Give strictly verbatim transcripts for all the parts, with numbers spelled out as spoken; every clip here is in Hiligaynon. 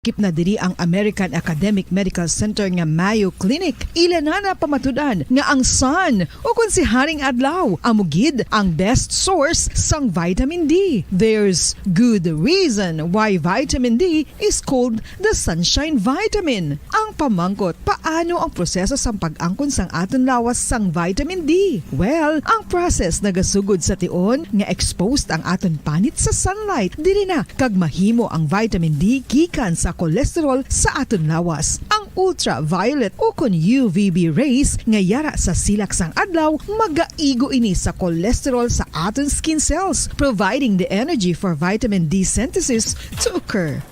Kip na diri ang American Academic Medical Center nga Mayo Clinic. Ila na napamatud-an nga ang sun, o kon si Haring Adlaw, amo gid ang best source sang vitamin D. There's good reason why vitamin D is called the sunshine vitamin. Ang pamangkot, paano ang proseso sang pag-angkon sang aton lawas sang vitamin D? Well, ang process nagasugod sa tion nga exposed ang aton panit sa sunlight. Diri na kag mahimo ang vitamin D gikan sa cholesterol sa aton lawas. Ang ultraviolet o kon U V B rays nga yara sa silak sang adlaw magaigo ini sa cholesterol sa aton skin cells, providing the energy for vitamin D synthesis to occur.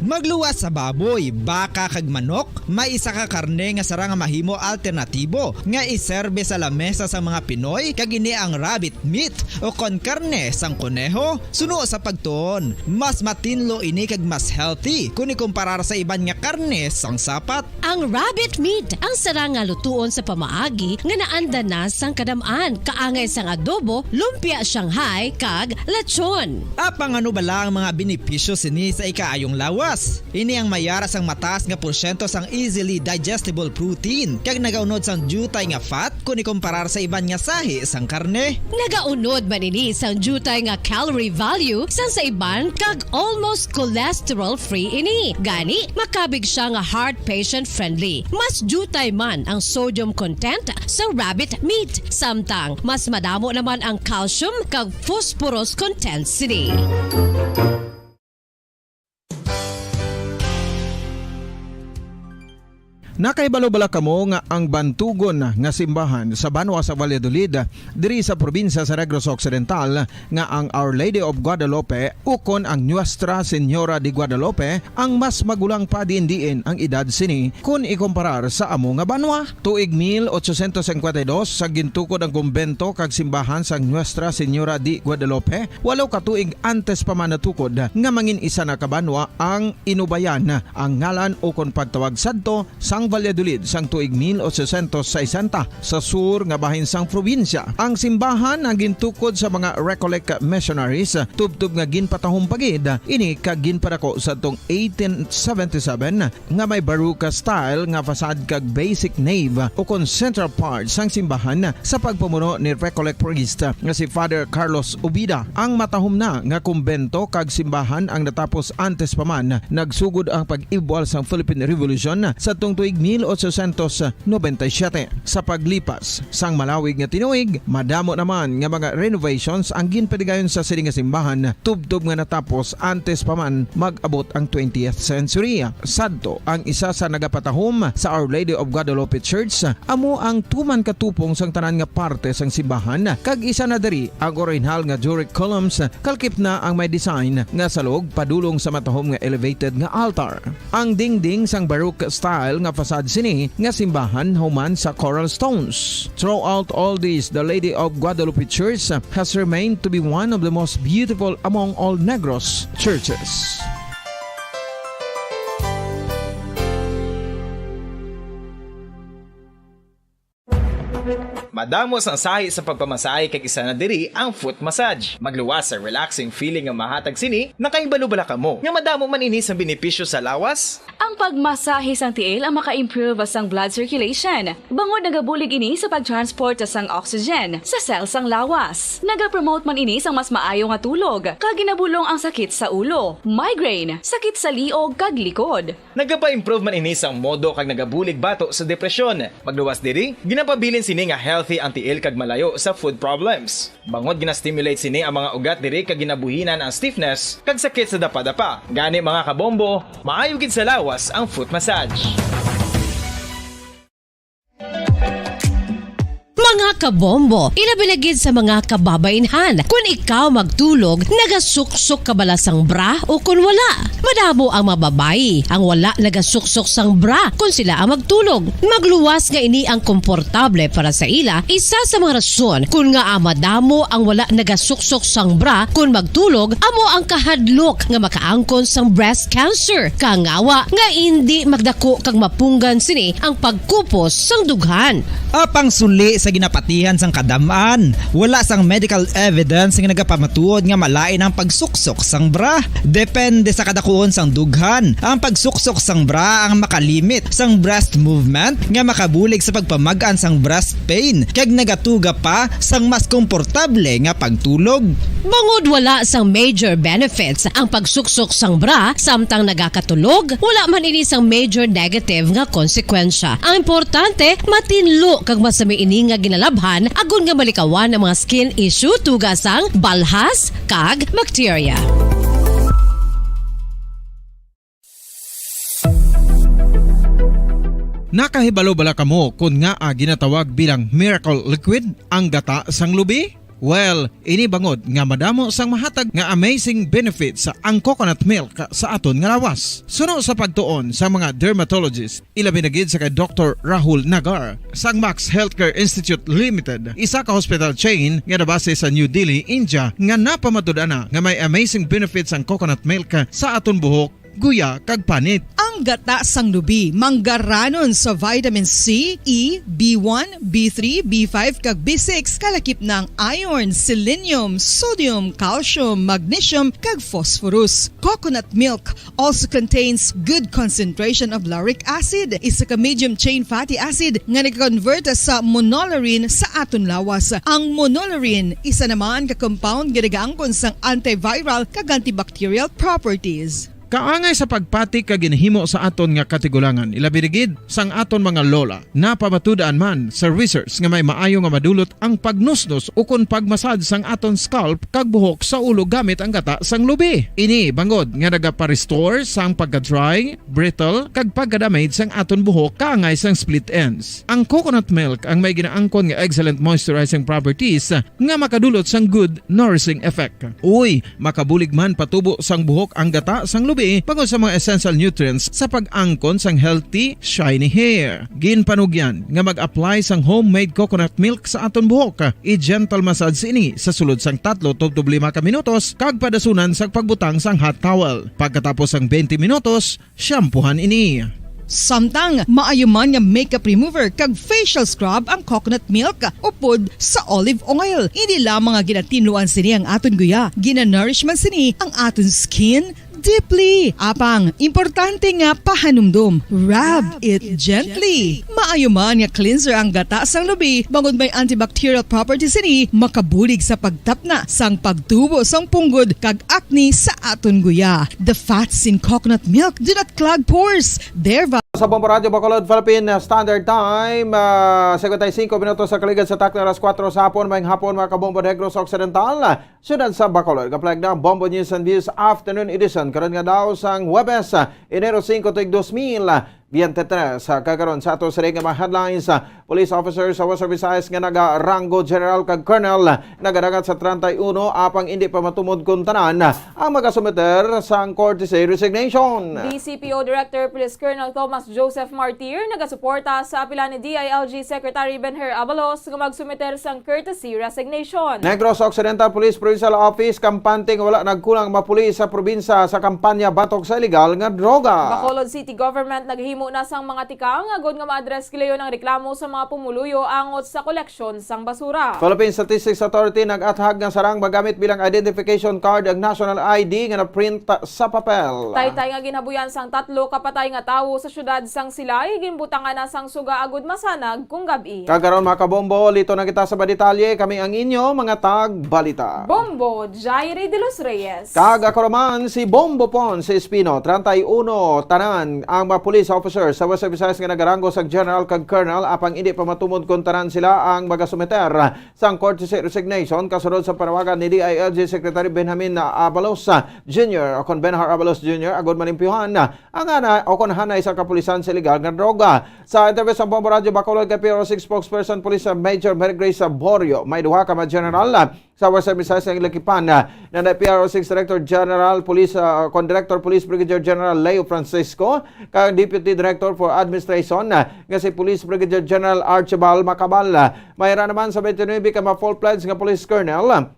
Magluwas sa baboy, baka kag manok, may isa ka karne nga sara nga mahimo alternatibo nga iserbe sa lamesa sang mga Pinoy, kag ini ang rabbit meat o kon karne sang koneho. Suno sa pagtuon, mas matinlo ini kag mas healthy kon ikumparar sa iban nga karne sang sapat. Ang rabbit meat ang sara nga lutuon sa pamaagi nga naanda na sang kadam-an, kaangay sang adobo, lumpia Shanghai, kag lechon. Apang ano bala ang mga benepisyo sini sa ikaayong lawas? Ini ang mayara sang mataas nga porsyento sang easily digestible protein, kag nagaunod sang diutay nga fat kon ikumparar sa iban nga sahi sang karne. Nagaunod man ini sang diutay nga calorie value sang sa iban, kag almost cholesterol-free ini. Gani, makabig siya nga heart patient-friendly. Mas diutay man ang sodium content sa rabbit meat, samtang mas madamo naman ang calcium kag phosphorus content sini. Nakahibalo bala kamo nga ang bantugon nga simbahan sa banwa sa Valladolid, diri sa probinsya sa Negros Occidental, nga ang Our Lady of Guadalupe ukon ang Nuestra Señora de Guadalupe ang mas magulang pa diin-diin ang edad sini kon ikomparar sa amo nga banwa? Tuig mil ochocientos cincuenta y dos, sa gintukod ang kumbento kag simbahan sang Nuestra Señora de Guadalupe, walo ka tuig antes pa man natukod nga mangin isa na ka banwa ang Inubayan, ang ngalan ukon pagtawag sadto sang Valladolid sang tuig mil ochocientos sesenta, sa sur nga bahin sang probinsya. Ang simbahan ang gintukod sa mga Recollect missionaries, tubtob nga ginpatahom pa gid ini kag ginpadako sadtong eighteen seventy-seven, nga may Baroque style nga facade kag basic nave ukon central part sang simbahan sa pagpamuno ni Recollect priest nga si Father Carlos Ubida. Ang matahom na nga kumbento kag simbahan ang natapos antes pa man nagsugod ang pag-ibwal sang Philippine Revolution sadtong tuig mil ochocientos noventa y siete. Sa paglipas sang malawig nga tinuig, madamo naman nga mga renovations ang ginpatigayon sa sini nga simbahan, tubtob nga natapos antes pa man mag-abot ang twentieth century. Sadto, ang isa sa nagapatahom sa Our Lady of Guadalupe Church amo ang tuman ka tupong sang tanan nga parte sang simbahan, kag isa na diri ang orihinal nga Doric columns, kalkip na ang may design nga salog padulong sa matahom nga elevated nga altar. Ang dingding sang Baroque style nga facade sini nga simbahan human sa coral stones. Throughout all this, the Lady of Guadalupe Church has remained to be one of the most beautiful among all Negros churches. Madamo sang sahi sa pagpamasahe kag isa na diri ang foot massage. Magluwas sa relaxing feeling nga mahatag sini, nakahibalo bala kamo nga madamo man ini sang benepisyo sa lawas? Ang pagmasahe sang tiil ang maka-improve sang blood circulation, bangod nagabulig ini sa pag-transport sang oxygen sa cell sang lawas. Nagapromote man ini sang mas maayo nga tulog, kag ginabulong ang sakit sa ulo, migraine, sakit sa liog kag likod. Nagapa-improve man ini sang modo kag nagabulig bato sa depresyon. Magluwas diri, ginapabilin sini nga healthy ang tiil kag malayo sa foot problems. Bangod gina-stimulate sini ang mga ugat diri kag ginabuhinan ang stiffness kag sakit sa dapadapa. Gani, mga kabombo, maayo gid sa lawas ang foot massage. Mga kabombo, ilabi na gid sa mga kababainhan. Kun ikaw magtulog, nagasuksok ka bala sang bra o kun wala? Madamo ang mga babayi ang wala nagasuksok sang bra kun sila ang magtulog. Magluwas nga ini ang komportable para sa ila, isa sa mga rason kun ngaa madamo ang wala nagasuksok sang bra kun magtulog amo ang kahadlok nga makaangkon sang breast cancer, kangawa nga indi magdako kag mapunggan sini ang pagkupos sang dughan. Apang suli sa ginapat Tihan sang kadam-an, wala sang medical evidence nga nagapamatuod nga malain ang pagsuksok sang bra. Depende sa kadakuon sang dughan, ang pagsuksok sang bra ang makalimit sang breast movement nga makabulig sa pagpamag-an sang breast pain kag nagatuga pa sang mas komportable nga pagtulog. Bangod wala sang major benefits ang pagsuksok sang bra samtang nagakatulog, wala man ini sang major negative nga konsekwensya. Ang importante, matinlo kag masami ini nga ginalabhan agod nga malikawan ang mga skin issue tuga sang balhas kag bacteria. Nakahibalo bala kamo kon ngaa ginatawag bilang miracle liquid ang gata sang lubi? Well, ini bangod nga madamo sang mahatag nga amazing benefits ang coconut milk sa aton nga lawas. Suno sa pagtuon sa mga dermatologist, ilabi na gid sa kay Doktor Rahul Nagar sang Max Healthcare Institute Limited, isa ka hospital chain nga nabase sa New Delhi, India, nga napamatud-an na nga may amazing benefits ang coconut milk sa aton buhok, guya, kag panit. Ang gata sang lubi manggaranon sa vitamin C, E, B one, B three, B five, kag B six, kalakip na ang iron, selenium, sodium, calcium, magnesium, kag phosphorus. Coconut milk also contains good concentration of lauric acid, isa ka medium chain fatty acid nga nag-convert sa monolaurin sa aton lawas. Ang monolaurin, isa naman ka compound nga nagaangkon sang antiviral kag antibacterial properties. Kaangay sa pagpati kag ginhimo sa aton nga katigulangan, ilabi na gid sang aton mga lola. Napamatud-an man sa research nga may maayo nga madulot ang pagnusnos ukon pagmasad sang aton scalp kag buhok sa ulo gamit ang gata sang lubi. Ini bangod nga nagapa-restore sang pagka-dry, brittle, kag pagka-damage sang aton buhok kaangay sang split ends. Ang coconut milk ang may ginaangkon nga excellent moisturizing properties nga makadulot sang good nourishing effect. Uy, makabulig man patubo sang buhok ang gata sang lubi bangod sa mga essential nutrients sa pag-angkon sang healthy, shiny hair. Ginpanugyan nga mag-apply sang homemade coconut milk sa aton buhok. I-gentle massage ini sa sulod sang tatlo tubtob lima ka minutos kag padasunan sang pagbutang sang hot towel. Pagkatapos sang twenty minutos, shampoohan ini. Samtang maayo man nga makeup remover kag facial scrub ang coconut milk upod sa olive oil. Hindi lamang nga ginatinluan sini ang aton guya, ginanourish man sini ang aton skin deeply. Apang, importante nga pahanumdom, rub it gently. Maayo man nga cleanser ang gata sang lubi, bangod may antibacterial properties sini, makabulig sa pagtapna sang pagtubo sang punggod kag acne sa aton guya. The fats in coconut milk do not clog pores, thereby Sa Bombo Radyo Bacolod, Philippine Standard Time, ah, cincuenta y cinco minutos sa kaligad sa takna alas kuwatro sa hapon. Maayong hapon, mga kabombo, Negros Occidental, siyudad sa Bacolod. Kaplag na ang Bombo News and Views Afternoon Edition karon nga daw sang Huwebes, ah, Enero singko, tuig dos mil biyente tres. Ah, kagaron sa ato sa nga mga headlines, ah, police officer sa Western Visayas nga nagaranggo general kag colonel nagadangat sa treinta y uno, apang indi pa matumod kon tanan ang magasumiter sang courtesy resignation. D C P O Director Police Colonel Thomas Joseph Martir nagasuporta sa apila ni D I L G Secretary Benhur Abalos nga magsumiter sang courtesy resignation. Negros Occidental Police Provincial Office kampante nga wala nagkulang mapulis sa probinsya sa kampanya batok sa iligal nga droga. Bacolod City Government naghimo na sang mga tikang agod nga ma-address gilayon ang reklamo sa mga pumuluyo angot sa koleksyon sang basura. Philippine Statistics Authority nag-athag nga sarang magamit bilang identification card ang national I D nga na-print sa papel. Taytay nga ginhabuyan sang tatlo ka patay nga tawo sa siyudad sang Silay, ginbutangan na sang suga agud masanag kung gab-i. Kag karon, mga kabombo, lito na kita sa mga detalye. Kami ang inyo mga tagbalita. Bombo Jairi de los Reyes. Kag ako naman si Bombo Ponce Espino, treinta y uno tanan ang mga police officers sa Western Visayas nga nagaranggo sa general kag colonel, apang indi pa matumod kon tanan sila ang magasumiter sang courtesy resignation kasunod sa panawagan ni D I L G Secretary Benjamin Abalos Junior o kon Benhur Abalos Junior agud malimpyuhan ang ana o kon hanay sa kapulisan sa iligal nga droga. Sa interview sa Bombo Radyo Bacolod kay P R O six spokesperson Police Major Mary Grace Borio, may duha ka mga general sa Western Visayas nga lakipan, na na P R O six Director General Police, ah, kon Director Police Brigadier General Leo Francisco, kag Deputy Director for Administration, ah, nga si Police Brigadier General Archibald Macabal. May ra naman sa twenty-nine ka mga full-fledged nga police colonel,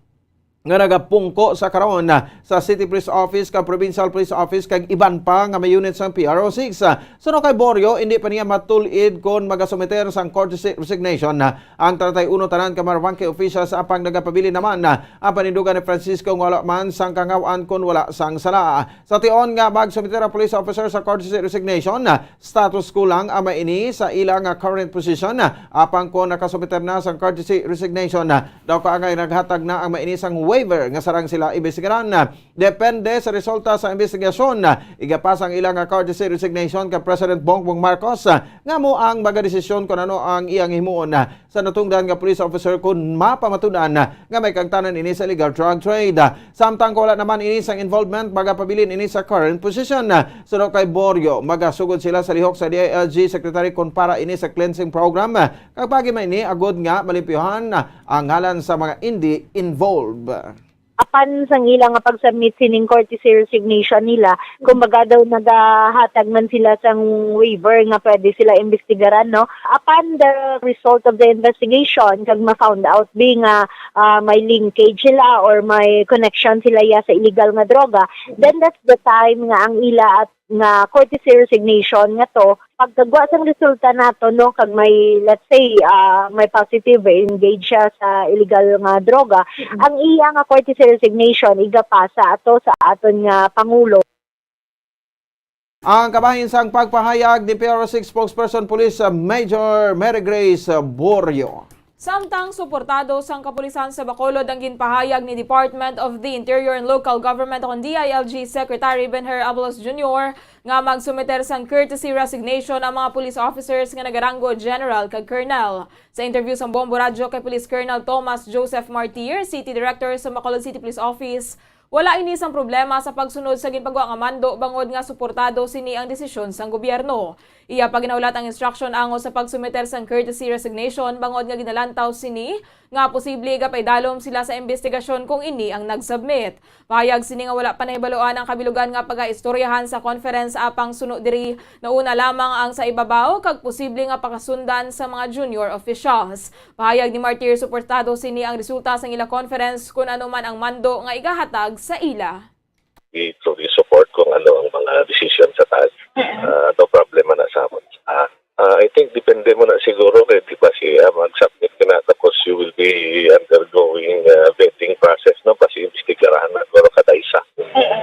nga nagapungko sa karon sa City Police Office, kag Provincial Police Office, kag iban pa nga may unit sang P R O six. Suno kay Borio, hindi pa niya matulid kon magasumiter sang courtesy resignation ang treinta y uno tanan ka Marabaque officials, apang nagapabilin naman ang panindugan ni Francisco nga wala man sang kangaw-an kon wala sang sala. Sa tion nga magsumiter ang police officer sa courtesy resignation, status quo lang ang maini sa ila nga current position, apang kon nakasumiter na sang courtesy resignation, daw kaangay naghatag na ang maini sang waiver nga sarang sila imbestigaran. Depende sa resulta sa investigasyon, igapasa ang ila nga courtesy resignation kay President Bongbong Marcos, nga amo ang magadesisyon kon ano ang iyang himuon sa natungdan nga police officer kon mapamatud-an nga may kaangtanan ini sa illegal drug trade. Samtang kung wala naman ini sang involvement, magapabilin ini sa current position. Suno kay Borio, magasugod sila sa lihok sa D I L G secretary kon para ini sa cleansing program, kag paagi man ini agod nga malimpyuhan ang ngalan sa mga hindi involved. Apan sang ila nga pag-submit sining courtesy resignation nila, kumbaga daw nagahatag man sila sang waiver nga pwede sila imbestigaran, no? Upon the result of the investigation, kag ma-found out bi nga, ah, may linkage sila or may connection sila ya sa illegal nga droga, then that's the time nga ang ila at nga courtesy resignation nga to, pagkagwa sang resulta nato, no, kag may, let's say, ah, may positive, eh, engage siya sa illegal nga droga, ang iya nga courtesy resignation igapasa ato sa aton nga pangulo. Ang kabahin sang pagpahayag ni P R O six spokesperson police, uh, Major Mary Grace, uh, Borio. Samtang suportado sang kapulisan sa Bacolod ang ginpahayag ni Department of the Interior and Local Government o D I L G Secretary Benhur Abalos Junior nga magsumiter sang courtesy resignation ang mga police officers nga nagaranggo general kag colonel. Sa interview sang Bombo Radyo kay Police Colonel Thomas Joseph Martir, City Director sa Bacolod City Police Office, wala ini sang problema sa pagsunod sa ginpagwa nga mando bangod nga suportado sini ang desisyon sang gobyerno. Iya pa ginahulat ang instruction ango sa pagsumiter sang courtesy resignation bangod nga ginalantaw sini nga posible gapaidalom sila sa imbestigasyon kung ini ang nag-submit. Pahayag sini nga wala pa nahibaluan ang kabilugan nga pagaistoryahan sa conference, apang suno diri nauna lamang ang sa ibabaw kag posible nga pakasundan sa mga junior officials. Pahayag ni Martir, suportado sini ang resulta sang ila conference, kun ano man ang mando nga igahatag sa ila. We truly support kung ano ang mga decision sa taas. Ah, no problema na sa amon. Ah, ah, I think depende mo na siguro kay di ba si, ah, mag-submit ka na, tapos you will be undergoing, ah, vetting process, no? Basi imbestigarahan na siguro kada isa.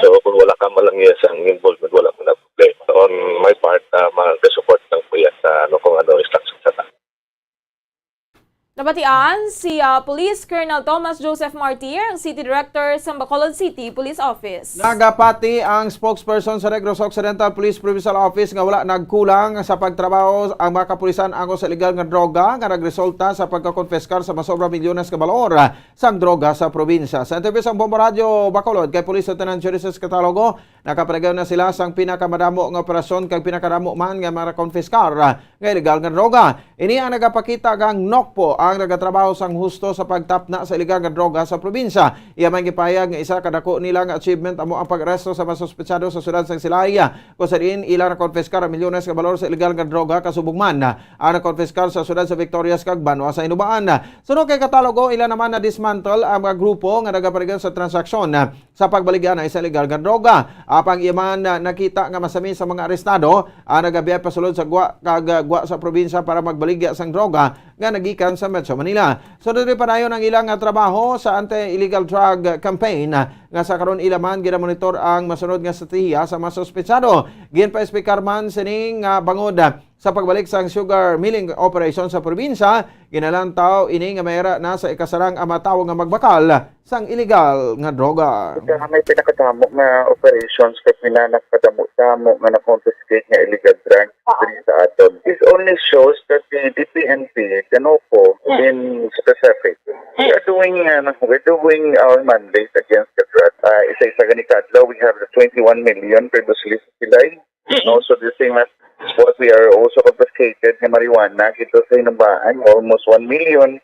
So kung wala ka malangya sa involvement, wala mo na problema. On my part, ah, mag-support lang ko yan sa ano, kung ano instruction sa taas. Nabatian si, ah, Police Colonel Thomas Joseph Martir, ang City Director sa Bacolod City Police Office. Nagapati ang spokesperson sa Negros Occidental Police Provincial Office nga wala nagkulang sa pagtrabaho ang mga kapulisan ango sa illegal nga droga nga nagresulta sa pagkakonpiskar sa masobra milyones ka balor sang droga sa probinsya. Sa interview sang Bombo Radyo Bacolod kay Police Lieutenant Jurises Catalogo, nakapadayon na sila sang pinakamadamo nga operasyon kag pinakadamo man nga mga konpiskar nga illegal nga droga. Ini ang nagapakita nga ang NOCPO ang nagatrabaho sang husto sa pagtapna sa illegal nga droga sa probinsya. Iya man gipahayag nga isa ka dako nila nga achievement amo ang pag-aresto sa mga suspetsado sa siyudad sang Silay, kung sa diin ila nakonpiskar ang milyones nga balor sa illegal nga droga. Kasubong man ang nakonpiskar sa siyudad sa Victorias kag banwa sa Hinoba-an. Suno kay Catalogo, ila naman na-dismantle ang mga grupo nga nagapadayon sa transaksyon sa pagbaligya na sa illegal nga droga. Apang iya man, ah, nakita nga masami sa mga arestado ang nagabiyay pasulod sa gwa kag, ah, gwa sa probinsya para magbaligya sang droga nga nagikan sa Metro Manila. Sunod ni padayon ang ilang, ah, trabaho sa Anti-Illegal Drug Campaign, ah, nga sa karon ila man ginamonitor ang masunod nga estratehiya sa mga suspetsado. Ginpa-explicar man sining, ah, bangod, ah, sa pagbalik sang sugar milling operation sa probinsya, ginalantaw ini nga mayara na sa ikasarang ang mga tawo nga magbakal sang illegal nga droga. Ito nga may pinakadamo nga operations kay pinakadamo nga na-confiscate nga illegal drugs diri sa aton. This only shows that the D P N P, the NOCPO, in specific, we are doing, uh, we're doing our mandate against the drugs. Uh, isa-isa gani kadlaw, we have the twenty-one million previously sa Silay. Also the same as what we are also confiscated nga marijuana dito sa Hinoba-an, almost one million.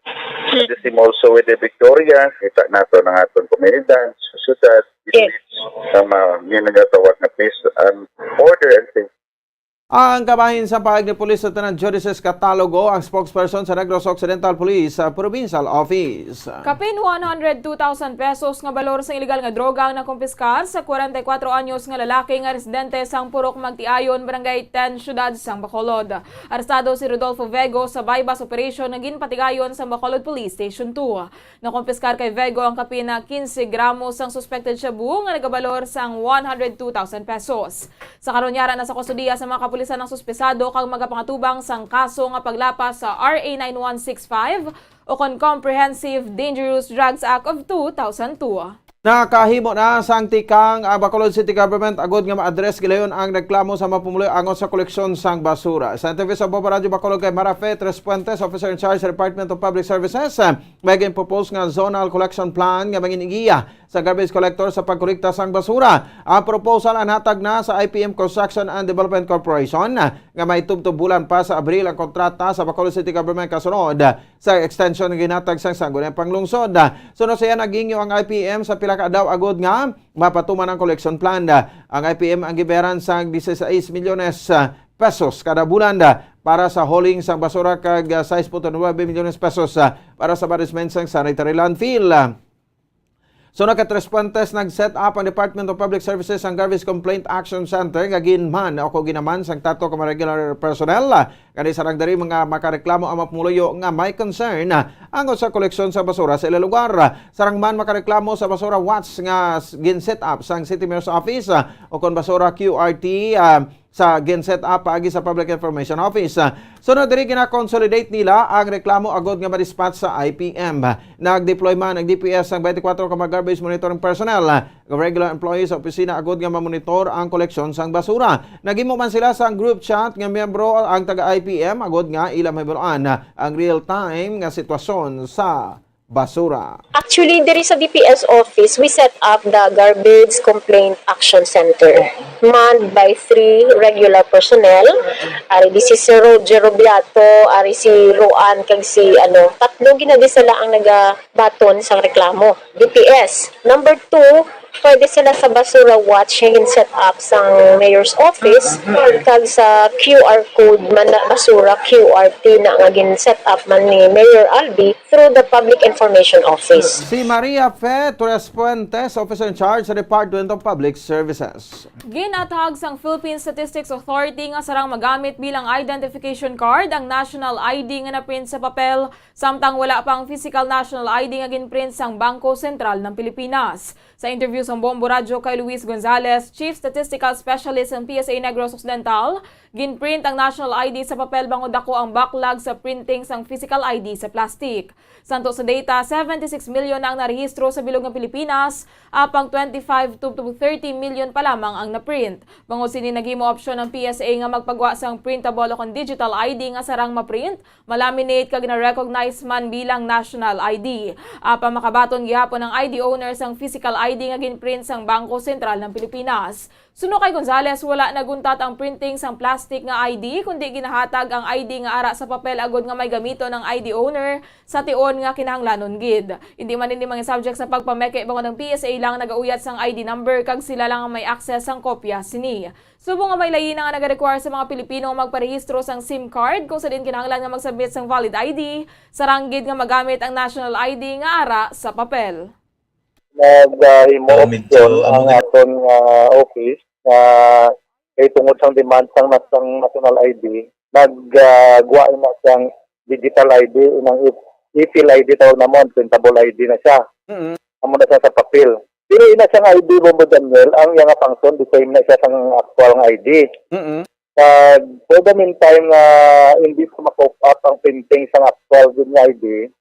The same also with the Victoria, kita nato ng aton komunidad, sa syudad, sa mga, yung nagatawag na peace and order and safety. Ang kabahin sa pahayag ni Police Lieutenant Judices Catalogo, ang spokesperson sa Negros Occidental Police, ah, Provincial Office. Kapin one hundred two thousand pesos nga balor sang iligal nga droga ang nakumpiskar sa kwarenta y kwatro anyos nga lalaki nga residente sang Purok Magtiayon, Barangay ten, Siyudad sang Bacolod. Arestado si Rodolfo Vego sa buy-bust operation nga ginpatigayon sa Bacolod Police Station two. Nakumpiskar kay Vego ang kapin na quince gramo sang suspected shabu nga nagabalor sang one hundred two thousand pesos. Sa karon, yara na sa kustodiya sa mga kapulisan ang suspisado kag magapangatubang sang kaso nga paglapas sa R A nine one six five o kon Comprehensive Dangerous Drugs Act of two thousand two. Nakahimo na sang tikang ang Bacolod City Government agod nga ma-address gilayon ang reklamo sa mga pumuluyo angot sa koleksyon sang basura. Sa interview sa Bombo Radyo Bacolod kay Mara Fe Tres Puentes, Officer in Charge sa Department of Public Services, may ginpropose nga zonal collection plan nga mangin-iya sa garbage collector sa pagkolekta sang basura. Ang proposal ang hatag na sa I P M Construction and Development Corporation nga may tubtob bulan pa sa Abril ang kontrata sa Bacolod City Government kasunod sa extension nga ginhatag sang Sangguniang Panglungsod. Suno siya, naghingyo ang I P M sa pila ka adlaw agod nga mapatuman ang collection plan. Ang I P M ang gibayaran sang dieciséis milyones pesos kada bulan para sa hauling sang basura kag sais punto nuebe milyones pesos para sa management sang sanitary landfill. Suno kay Tres Puentes, nag-set up ang Department of Public Services ang Garbage Complaint Action Center nga ginman o ko ginaman sang tatlo ka mga regular personnel. Kani sarang diri mga makareklamo ang mga pumuluyo nga may concern angot sa koleksyon sa basura sa ila lugar. Sarang man makareklamo sa Basura Watch nga s-, gin-set up sang City Mayor's Office, ah, o kon Basura Q R T, ah, sa gin-set up paagi sa Public Information Office. Ah, sunod diri, gina-consolidate nila ang reklamo agod nga ma-dispatch sa I P M. Nag-deploy man ang D P S sang twenty-four ka mga garbage monitoring personnel, ah, regular employees sa opisina agod nga mamonitor ang koleksyon sang basura. Naghimo man sila sang group chat nga miyembro ang taga I P M agod nga ila mahibaluan ang real-time nga sitwasyon sa basura. Actually, diri sa D P S office, we set up the Garbage Complaint Action Center, manned by three regular personnel. Ari di si Sir Roger Robiato, ari si Roan, kag si, ano, tatlo gina di sila ang nagabaton sang reklamo. D P S. Number two, pwede sila sa Basura Watch nga gin-set up sang Mayor's Office, kag sa Q R code man na, Basura Q R T na nga gin-set up man ni Mayor Albi through the Public Information Office. Si Maria Fe Torres Fuentes, Officer in Charge sa Department of Public Services. Ginathag sang Philippine Statistics Authority nga sarang magamit bilang identification card ang national I D nga na-print sa papel, samtang wala pa ang physical national I D nga gin-print sang Bangko Sentral ng Pilipinas. Sa interview sa Bombo Radyo kay Luis Gonzalez, Chief Statistical Specialist ng P S A Negros Occidental, ginprint ang national I D sa papel bangod dako ang backlog sa printing sang physical I D sa plastic. Santo sa data, seventy-six million na ang narehistro sa bilog nga Pilipinas, apang twenty-five to thirty million pa lamang ang naprint. Bangod sini, naghimo opsyon ang P S A nga magpagwa sang printable o kon digital I D nga sarang maprint, malaminate kag na-recognize man bilang national I D. Apan makabaton gihapon ang I D owner sang physical I D nga ginprint sang Bangko Sentral ng Pilipinas. Suno kay Gonzales, wala naguntat ang printing sang plastic nga I D, kundi ginahatag ang I D nga ara sa papel agod nga may gamiton ang I D owner sa tion nga kinahanglanon gid. Hindi man ini mga subject sa pagpameke bangod ang P S A lang nagauyat sang I D number kag sila lang ang may access sang kopya sini. Subong nga may laina nga nagarequire sa mga Pilipino nga magparehistro sang sim card kung sa diin kinahanglan nga mag-submit sang valid I D, sarang gid nga magamit ang national I D nga ara sa papel. Nag, ah, himo opsyon ang aton nga office nga kay tungod sang demand sang nas-, sang national I D, nag, ah, gwa na sang digital I D, inang e-, e-file I D tawag namon, printable I D na siya. Mm. Amo na siya sa papel. Pero ina siyang I D, Bombo Daniel, ang iya nga function, the same na siya sang actual nga I D. Mm. Kag for the meantime nga hindi pa ma-cope up ang printing sang actual gid nga I D.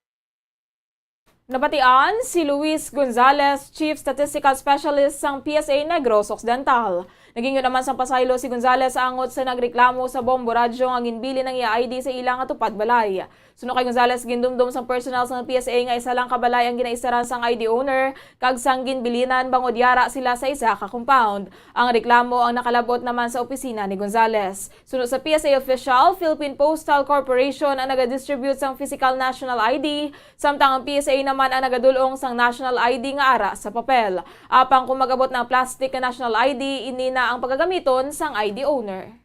Nabatian si Luis Gonzalez, Chief Statistical Specialist sang P S A Negros Occidental. Nagingyo naman sang pasaylo si Gonzalez angot sa nagreklamo sa Bombo Radyo nga ginbilin ang iya I D sa ila nga tupad balay. Suno kay Gonzalez, gindumdom sang personnel sang P S A nga isa lang ka balay ang ginaistaran sang I D owner kag sang ginbilinan bangod yara sila sa isa ka compound. Ang reklamo ang nakalab-ot naman sa opisina ni Gonzalez. Suno sa P S A official, Philippine Postal Corporation ang nagadistribute sang physical national I D, samtang ang P S A naman ang nagadul-ong sang national I D nga ara sa papel. Apang kung mag-abot na ang plastic nga national I D, ini na ang pagagamiton sang I D owner.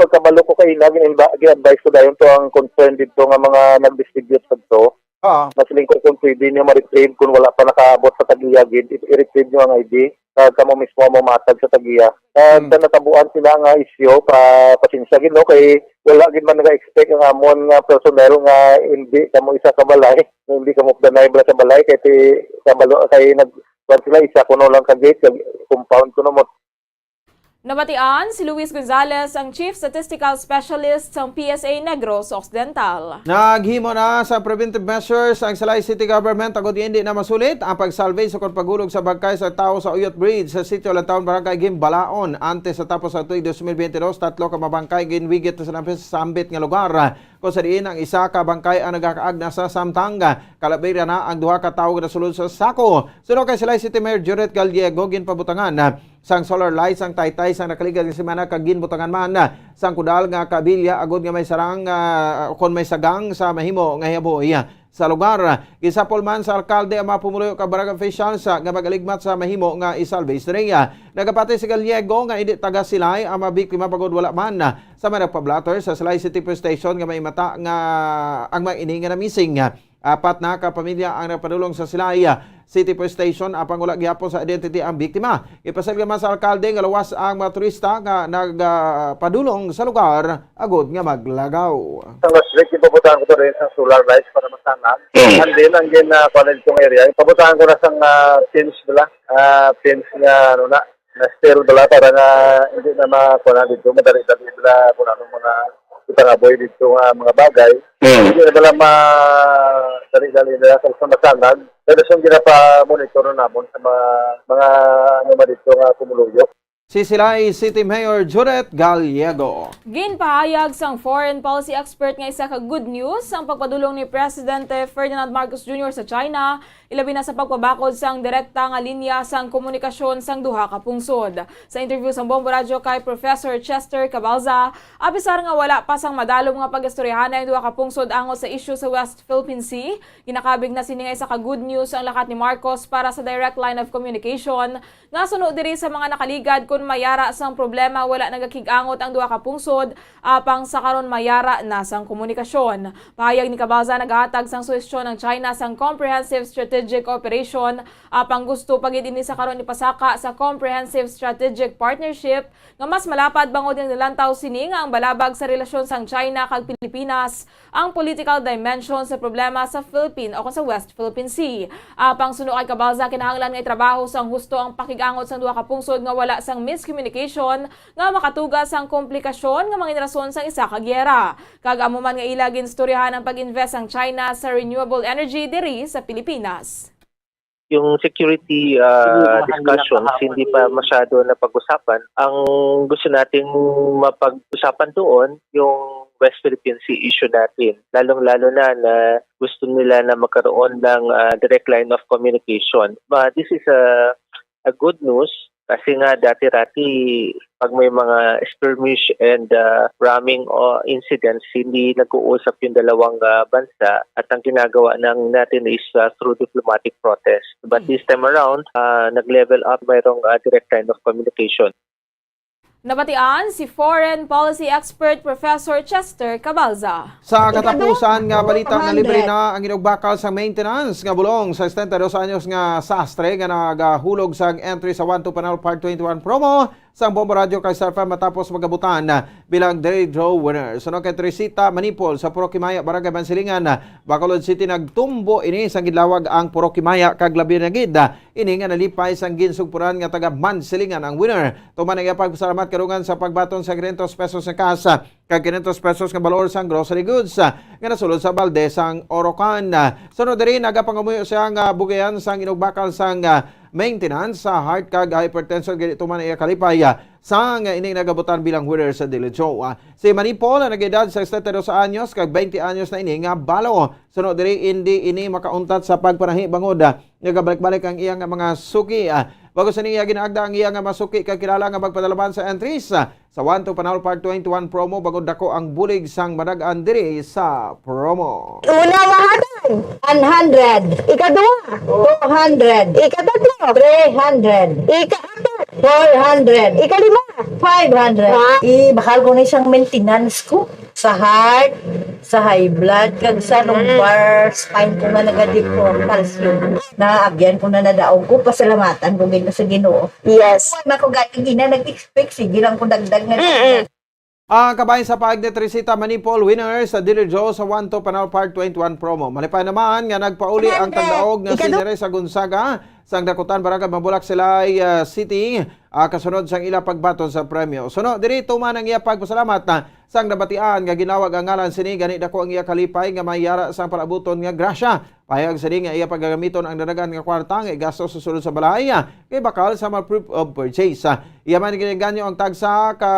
pagkabalo ko kaila, gin-, gi-advise ko dayon to ang concern dito nga mga nag-distribute sa to. Oo. Mas lingkod kung pwede nyo ma-retrieve kung wala pa nakaabot sa tag-iya gid, i-, i-retrieve nyo ang I D. Kag kamo mismo mo matag sa tag-iya. Kag Hmm. sa natabuan sila nga isyu, pa, pasensya gid, no, kay wala gid man naga-expect ang amon nga personnel nga hindi kamo isa ka balay, nga hindi kamo danay bala sa balay, kay ti, kabalo, kay nag, kuwan sila, isa kuno lang ka gate, kag compound kuno mo. Nabatian si Luis Gonzalez, ang Chief Statistical Specialist sang P S A Negros Occidental. Naghimo na sa preventive measures ang Silay City Government agud hindi na masulit ang pag-salvage o kon paghulog sa bangkay sa tawo sa Uyot Bridge sa Sitio Lantaon, Barangay Gimbalaon. Antes sa tapos sa tuig dos mil biyente dos, tatlo ka mga bangkay ginwigit na sa sambit nga lugar, kung sa diin ang isa ka bangkay ang nagakaagna sa samtang kalabira na ang duha ka tawo nga nasulod sa sako. Suno kay Silay City Mayor Judith Gallego, ginpabutangan sang solar lights ang taytay sang nakaligad nga semana, kag ginbutangan man sang kudal nga kabilya agud nga may sarang, ah, kon may sagang sa mahimo nga hiaboy sa lugar. Gisapol man sa alkalde ang mga pumuluyo kag barangay officials, ah, nga magaligmat sa mahimo nga i-salvage diri. Nagapati si Gallego nga hindi taga Silay ang mga biktima, bangod wala man sa may nagpa-blotter sa Silay City Police Station nga may mata nga ang mga ini nga na-missing. Apat na ka pamilya ang nagpadulong sa Silay City Police Station, apang wala gihapon sa identity ang biktima. Ipasagda man sa alkalde nga luwas ang mga turista nga nagpadulong sa lugar agud nga maglagaw. Sa last week, ipabutahan ko to rin sa solar lights para masanag. Mm. And then, ang gin, ah, kuwan dito nga area, ipabutahan ko na sa, ah, pins nila, ah, pins nga, ano na, na steel bala para nga hindi na ma-, kuwan na dito, madali-dali bala kung ano mga ipangaboy dito nga mga bagay. Mm. Hindi na bala ma-, dali-dali na sa, sa masanag. Pero sa ginapa-monitor na namon sa mga, mga, ano, man dito nga pumuluyo. Si Silay City Mayor Judith Gallego. Ginpahayag sang foreign policy expert nga isa ka good news ang pagpadulong ni Presidente Ferdinand Marcos Junior sa China, ilabi na sa pagpabakod sang direkta nga linya sang komunikasyon sang duha ka pungsod. Sa interview sang Bombo Radyo kay Professor Chester Cabalza, apisar nga wala pa sang madalom nga pag-istoryahanay ang duha ka pungsod angot sa isyu sa West Philippine Sea, ginakabig na sini nga isa ka good news ang lakat ni Marcos para sa direct line of communication nga suno diri sa mga nakaligad, kun may ara sang problema, wala nagakig-angot ang duha ka pungsod, apang sa karon may ara na sang komunikasyon. Pahayag ni Cabalza, nagahatag sang suhestyon ang China sang comprehensive strategic cooperation, apang gusto pa gid ini sa karon ipasaka sa comprehensive strategic partnership nga mas malapad, bangod nga nilantaw sini nga ang balabag sa relasyon sang China kag Pilipinas ang political dimension sa problema sa Philippine o sa West Philippine Sea. Apang suno kay Cabalza, kinahanglan nga itrabaho sang husto ang pakig-angot sang duha ka pungsod nga wala sang miscommunication nga makatuga sang komplikasyon nga mangin rason sang isa ka giyera. Kag amo man nga ila ginstoryahan ang pag-invest sang China sa renewable energy diri sa Pilipinas. Yung security, ah, Siguro, mahal na discussions, kahapon. Hindi pa masyado napag-usapan. Ang gusto nating mapag-usapan doon, yung West Philippine Sea issue natin. Lalong-lalo na na gusto nila na magkaroon ng, ah, direct line of communication. But this is a, a good news kasi nga dati-dati pag may mga skirmish and, ah, ramming o incidents, hindi nag-uusap yung dalawang, ah, bansa at ang ginagawa ng natin is, ah, through diplomatic protest. But Hmm. this time around, ah, nag-level up, mayroong, ah, direct line of communication. Nabatian si foreign policy expert Professor Chester Cabalza. Sa katapusan nga balita, nalibre na ang inugbakal sa maintenance nga bulong sa setenta y dos anyos nga sastre nga nagahulog sang entry sa One to Panalo Part twenty-one promo sang Bombo Radyo kay Star F M matapos magabutan bilang Daily Draw winner. Suno kay Teresita Manipol sa Purok Himaya, Barangay Mansilingan, Bacolod City, nagtumbo ini sang ginlawag ang Purok Himaya kag labi na gid ini nga nalipay sang ginsugpuran nga taga Mansilingan ang winner. Tuman ang iya pagpasalamat kadungan sa pagbaton sa quinientos pesos nga cash kag quinientos pesos nga balor sang grocery goods, ah, nga nasulod sa balde sang Orocan. Sunod diri, nagapangamuyo siya nga bugayan sang inugbakal sang, ah, maintenance sa heart kag hypertension, gani tuman ang iya kalipay, ah, sang ining nagabutan bilang winner sa Daily Draw. Ah, si Manipol ang nag-edad sa setenta y dos anyos kag twenty anyos na ini nga balo. Sunod diri, hindi ini makauntat sa pagpanahi bangod, ah, nagabalik-balik ang iya nga mga suki. Ah, bago sa niya ginaagda ang iya nga mga suki kag kilala nga magpadalaman sa entries, ah, sa One to Panalo Part twenty-one promo, bangod dako ang bulig sang madag-an diri sa promo. Una nga hatag, one hundred. Ikaduha, two hundred. Ikatatlo, three hundred. Ikaapat, Four hundred. Ikalima. Five hundred. Ha? Ibakal ko na siyang maintenance ko sa heart, sa high blood, kag sa lumbar spine ko nga nagadeform, calcium. Naagyan ko na, nadaog ko, pasalamatan ko gid sa Ginoo. Yes. Wala ko galing ina nag-expect, sige lang ko dagdag na Mm-mm. dagdag. Ah, kabahin sa paag ni Teresita Manipol, winner sa Dealer Draw sa One to Panalo Part twenty-one promo. Malipay naman nga nagpauli ang One hundred. Tagdaog nga Ikadu- si Neresa Gonzaga sang Dakutan, Barangay Mabulak, Silay, ah, City, ah, kasunod sang ila pagbaton sa premyo. Suno diri, tuman ang iya pagpasalamat, ah, sang nabatian nga ginawag ang ngalan sini, gani dako ang iya kalipay nga may yara sang palabuton nga grasya. Pahayag sini nga iya pagagamiton ang dadagan nga kwarta nga igasto sa sulod sa balay, ah, kay bakal sa mga proof of purchase. Ah, iya man ginaganyo ang tagsa ka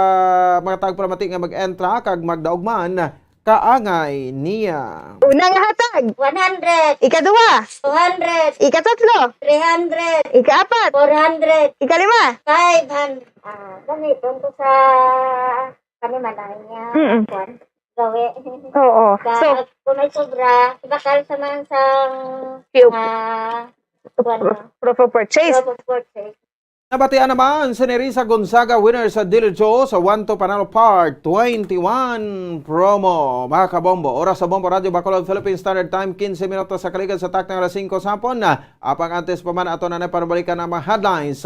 mga tagpalamati nga mag-entra kag magdaog man kaangay niya. Una nga hatag. One hundred. Ikaduha. Two hundred. Ikatutlo. Three hundred. Ikaapat. Four hundred. Ikalima. Five hundred. Ah, gamiton ko sa kanimalay niya. Mm-mm. Kwan. Gawi. Oo. Ka-, So, kung may sobra, ibakal sa man sang, Cube. Ah, kwan na. Proof of purchase. Proof of purchase. Nabatian naman si Nerissa Gonzaga, winner sa Dealer Draw sa One to Panalo Part twenty-one promo. Mga kabombo, oras sa Bombo Radyo Bacolod, Philippine Standard Time, quince minutos sa kaligad sa takna nga alas singko sa hapon. Apang antes pa man, ato na na panubalikan ang mga headlines.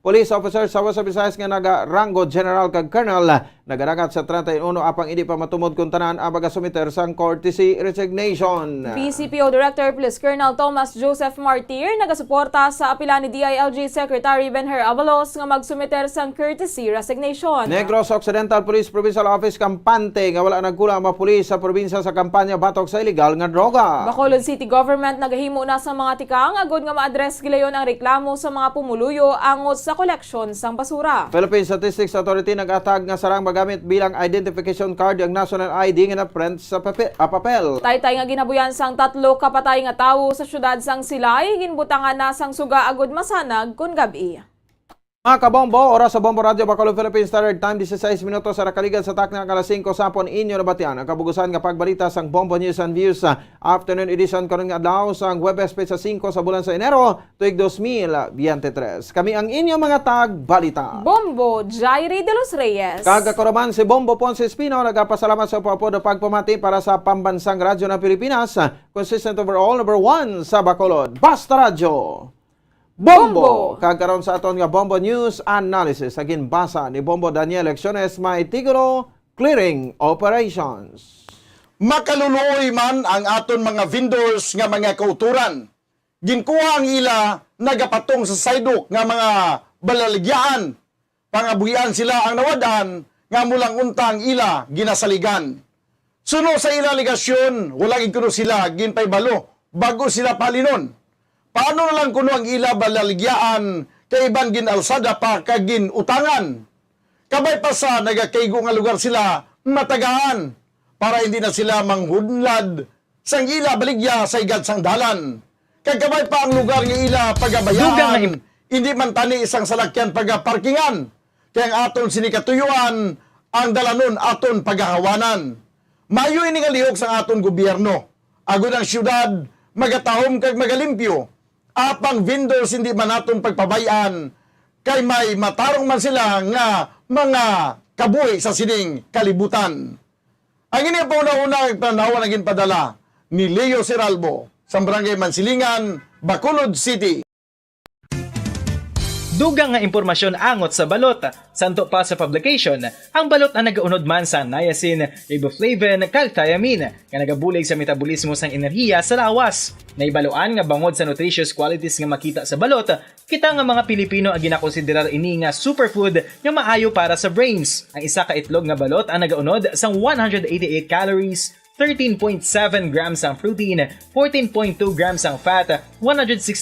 Police officer sa West Visayas nga nagaranggo general kag colonel nagadagat sa treinta y uno, apang hindi pa matumod kung tanan ang magasumiter sang courtesy resignation. B C P O Director Police Colonel Thomas Joseph Martir nagasuporta sa apila ni D I L G Secretary Benhur Avalos nga magsumiter sang courtesy resignation. Negros Occidental Police Provincial Office kampante nga wala nagkulang ang mga pulis sa probinsya sa kampanya batok sa iligal nga droga. Bacolod City Government nagahimo na sa mga tikang agod nga ma-address gilayon ang reklamo sa mga pumuluyo angot sa koleksyon sang basura. Philippine Statistics Authority nag-atag nga sarang magamit bilang identification card ang national I D nga na-print sa pape-, ah, papel. Taytay nga ginabuyan sang tatlo ka patay nga tawo sa siyudad sang Silay, ginbutangan na sang suga agud masanag kon gab-i. Mga kabombo, oras sa Bombo Radyo Bacolod, Philippine Standard Time, dieciséis minutos sa nakaligad sa takna nga alas singko sa hapon. Inyo nabatian ang kabugusan nga pagbalita sang Bombo News and Views, ah, Afternoon Edition karon nga adlaw sang Huwebes, petsa singko sa bulan sa Enero, tuig dos mil biyente tres. Kami ang inyo mga tagbalita. Bombo Jairi de los Reyes. Kag ako naman si Bombo Ponce Espino, nagapasalamat sa pagpapod pagpamati para sa Pambansang Radyo ng Pilipinas, consistent overall, number one sa Bacolod. Basta Radyo. Bombo! Bombo! Kag karon sa aton nga Bombo News Analysis, sa ginbasa ni Bombo Daniel Lecciones, may titulo, Clearing Operations. Makaluluoy man ang aton mga vendors nga mga kauturan. Ginkuha ang ila nagapatong sa sidewalk nga mga balaligyaan. Pangabuhian sila ang nawad-an nga amo lang unta ang ila ginasaligan. Suno sa ila alegasyon, wala gid kuno sila ginpahibalo bago sila pahalinon. Paano na lang kuno ang ila balaligyaan kay iban gin-alsada pa kag gin-utangan? Kabay pa sa nagakaigo nga lugar sila matagaan para hindi na sila manghunlad sang ila baligya sa higad sang dalan. Kag kabay pa ang lugar nga ila pagabayaan, Dugang nga im- hindi man tani isang salakyan pagaparkingan, kay ang aton sini katuyuan, ang dalanon aton pagahawanan. Maayo ini nga lihok sang aton gobyerno, agod ang siyudad magatahom kag magalimpyo, apang vendors hindi man naton pagpabay-an, kay may matarong man sila nga mga kabuhi sa sining kalibutan. Ang ini ang pauna-una nga tan-awan ang ginpadala ni Leo Seralbo sa Barangay Mansilingan, Bacolod City. Dugang nga impormasyon angot sa balot. Santo pa sa publication, ang balot ang nagaunod man sa niacin, riboflavin, kag thiamine, nga nagabulig sa metabolismo sang enerhiya sa lawas. Nahibaluan nga bangod sa nutritious qualities nga makita sa balot, kita nga mga Pilipino ang ginakonsiderar ini nga superfood nga maayo para sa brains. Ang isa ka itlog nga balot ang nagaunod sang one hundred eighty-eight calories, thirteen point seven grams ang protein, fourteen point two grams ang fat, one hundred sixty